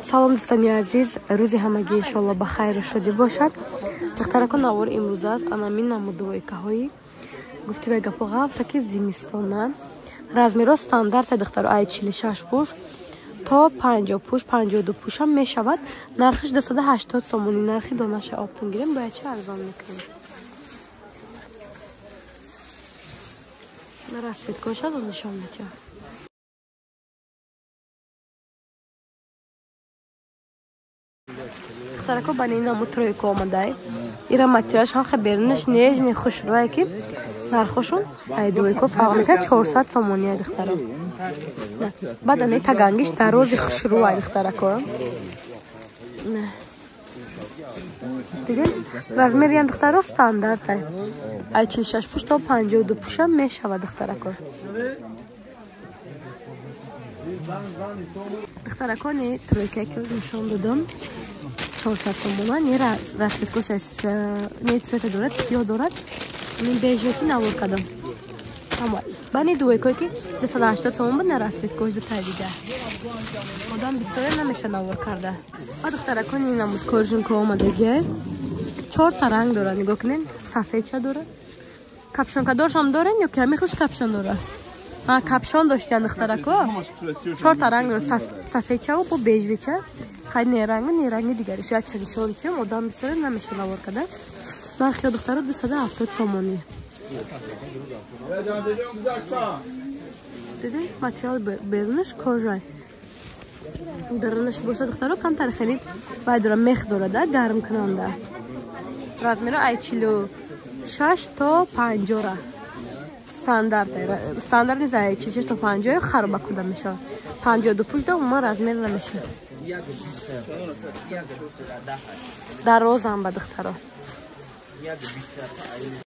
Салом дӯстони азиз, рӯзи ҳамагӣ иншоалло ба хайру шодӣ бошад. Духтарако, навор имрӯз аст анамин намудвойкаҳои гуфти вай гапо ғафса ки зимистона. Размеро стандарта духтаро, ай 46 пуш то 50 пуш, 52 пушам мешавад. Нархиш 280 сомонӣ. Нархи донаша оптон гирем, бояд чи арзон мекунем. Расцветкош аз нишон метиҳам. Духтарако, ба ин намуд тройка омадай. Ира материалш ҳам берунаш нежный, хушрӯе ки нархошон ай двойко фарқ мекунад, 400 сомонӣ ай духтаро. Баъд ане тагангиш дарози хушрӯ ай духтарако. Дидем, размериам духтаро стандарт ай. Ай 46 пуш то 52 пушам мешавад духтарако. Духтарако, не тройка ки нишон додам. 400 сомона, не расцветкош не цвета дорад, сиёҳ дорад. Мин бежаки навор кардам. Бани двойкое ки 280 сомон буд, на расцветкош дутай дига. Одам бисёре намеша навор карда. Ба духтаракон ин намуд кожинка омадагиай. Чорта ранг дорад, нигоҳ кунед, сафедча дорад. Капшонкадоршам дорен ё ки ҳамин хелш капшон дорад? А, капшон доштиян духтарако. Чорта ранг дорад, сафедчаву бо бежвича. Хай не ранг, не ранги дигариш. Я чанишон чим, одам бисёре намеша навор карда. Нархи духтаро 270 сомонӣ. Дидем, материал берунаш кожа. Дарунаш боша духтаро камтар хеле вай дора, мех дора да, гарм кунанда. Размеро ай 46 то 50 стандарт. Стандарт нест, ай 46 то 50 хароба куда мешавад. 52 пуш да умуман размер намешавад. Дарозам ба духтаро.